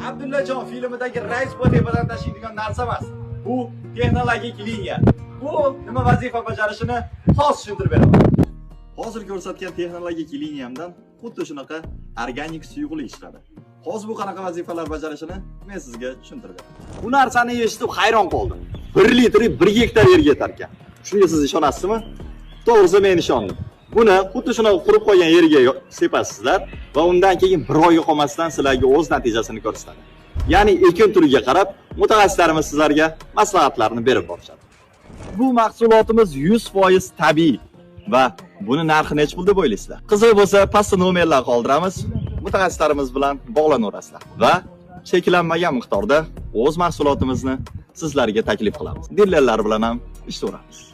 Abdullajon filmidagi Rais bu tepadan tashiydigan narsa emas. Bu texnologik liniya. Bu nima vazifa bajarishini hozir tushuntirib beraman. Hozir ko'rsatgan texnologik liniyamdan xuddi shunaqa organik suyuqlik chiqadi. Hozir bu qanaqa vazifalar bajarishini men sizga tushuntirib beraman. Bu narsani eshitib hayron qoldim. 1 litri 1 gektar yerga yetar ekan. Shunga siz ishonasizmi? To'g'risi men ishondim. Buni xuddi shunaqa qurib qo'ygan yerga sepasizlar va undan keyin bir oyga qolmasdan sizlarga o'z natijasini ko'rsatadi. Ya'ni ekin turiga qarab mutaxassislarimiz sizlarga maslahatlarni berib borishadi. Bu mahsulotimiz 100% tabiiy va buni narxi necha pul deb o'ylaysizlar? Qiziq bo'lsa, pastda nomerlar qoldiramiz. Mutaxassislarimiz bilan bog'lanaverasizlar va cheklanmagan miqdorda o'z mahsulotimizni sizlarga taklif qilamiz. Dilerlar bilan ham ishlayveramiz.